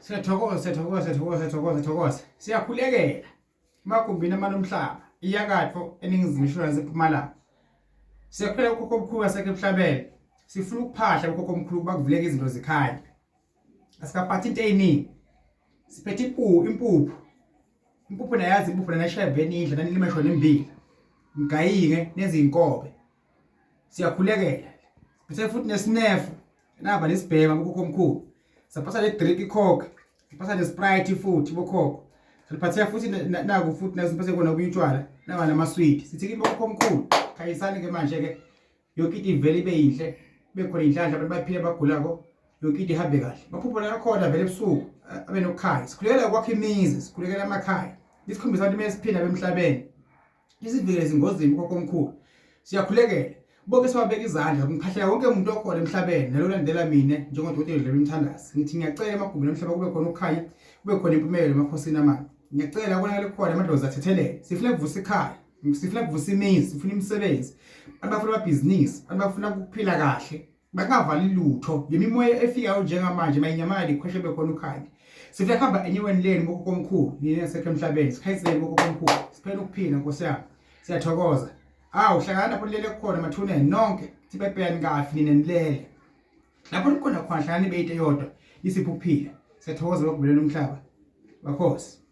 Siyathokoza, siyathokoza, siyathokoza, siyathokoza, siyathokoza. Siyakhulekela emagumbini amanomhlaba, iyakatho eningizimu ishona sempumalanga. Siyakhuleka ukhokho omkhulu wasekhe emhlabeni. Sifuna ukuphahla ukhokho omkhulu ukuba kuvuleke izinto zikhanye. Asikaphathi into eyiningi. Siphethe impu impuphu. Impuphu nayazi impuphu nanashaya venidla nanilima shona imbila. Mgayinge nezinkobe. Siyakhulekela. Siphethe futhi nesinefu naba nesibhema bokhokho omkhulu. Saphatha le drink icoke. Siphatha nesprite futhi bokhokho. Siphathela futhi naku futhi nasiphathe kona ubutshwala naba namaswidi. Sithi kimi bokhokho omkhulu. Khanyisani ke manje ke yonke into ivele ibe yinhle kube khona inhlanhla abantu baphile abagulako yonke into ihambe kahle maphupho la akhona vele ebusuku abe nokukhanya sikhulekela ukwakha imizi sikhulekela amakhaya isikhombisa abantu kumele siphile emhlabeni isivikele ezingozini ukhokho omkhulu siyakhulekela bonke siwabeka izandla ngiphahlela wonke umuntu okhona emhlabeni nalo landela mina njengodokotela Dlamini Mthandazi ngithi ngiyacela emagumbini omhlaba kube khona ukukhanya kube khona impumelelo emakhosini amane ngiyacela konakale khona amadlozi athethelele sifuna kuvusa ikhaya sifuna kuvusa imizi sifuna imisebenzi abantu bafuna amabhizinisi abantu bafuna ukuphila kahle bangavali lutho le mimoya efikayo njengamanje mayinyamalale ikhweshe bekhona ukhanya sifuna kuhamba enyeweni lenu bokhokho omkhulu nina esekho emhlabeni sikhanyisele bokhokho omkhulu siphele ukuphila nkosi yami siyathokoza awu hlangana lapho nilele khona emathuneni nonke sibebhekani kafi nina nilele lapho nikhona khona hlangana nibe into eyodwa isipho ukuphila siyathokoza bakubeleni umhlaba bakhosi.